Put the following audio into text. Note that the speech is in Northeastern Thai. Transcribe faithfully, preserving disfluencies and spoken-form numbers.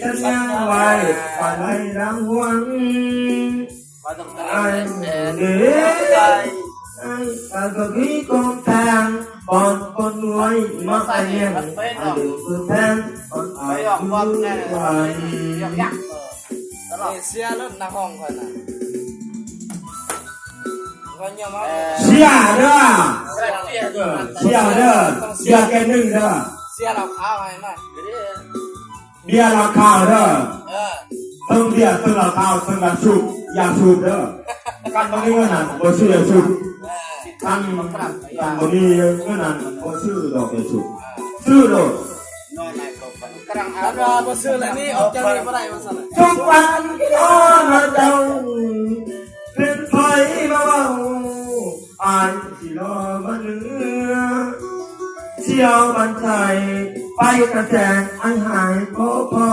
สัญญาไว้ว่าไล่รางวัล ว่าต้องตลอดเลยเออ ไอ้เด้อ ไอ้ปากกะพีกองแพง บอนคนรวยมาเลี้ยง ไอ้เด้อคือแพง บอนอายุไว้ เสียรุ่นนักห้องคนน่ะก็เยี่ยมมาก เสียเด้อ เสียเด้อ เสียแกหนึ่งเด้อ เสียเราข้าวให้มา เบียร์ราคาเด้อ เออ เติมเบียร์เติมราคาเติมยาสูบยาสูบเด้อ กันบ่มีเงินนั่นบ่ซื้อยาสูบ เออ กันกันบ่มีเงินนั่นบ่ซื้อดอกยาสูบ ซื้อโลด กำลังเอา แล้วก็บ่ซื้อแล้วนี่ออกจากนี่บ่ได้ว่าซั่นน่ะ ทุกวันที่รอมาเจ้า เป็นไผมาเว้า อายสิรอมาเนื้อ เที่ยวบันไทย ไปกระแสไอ้หายพอพอ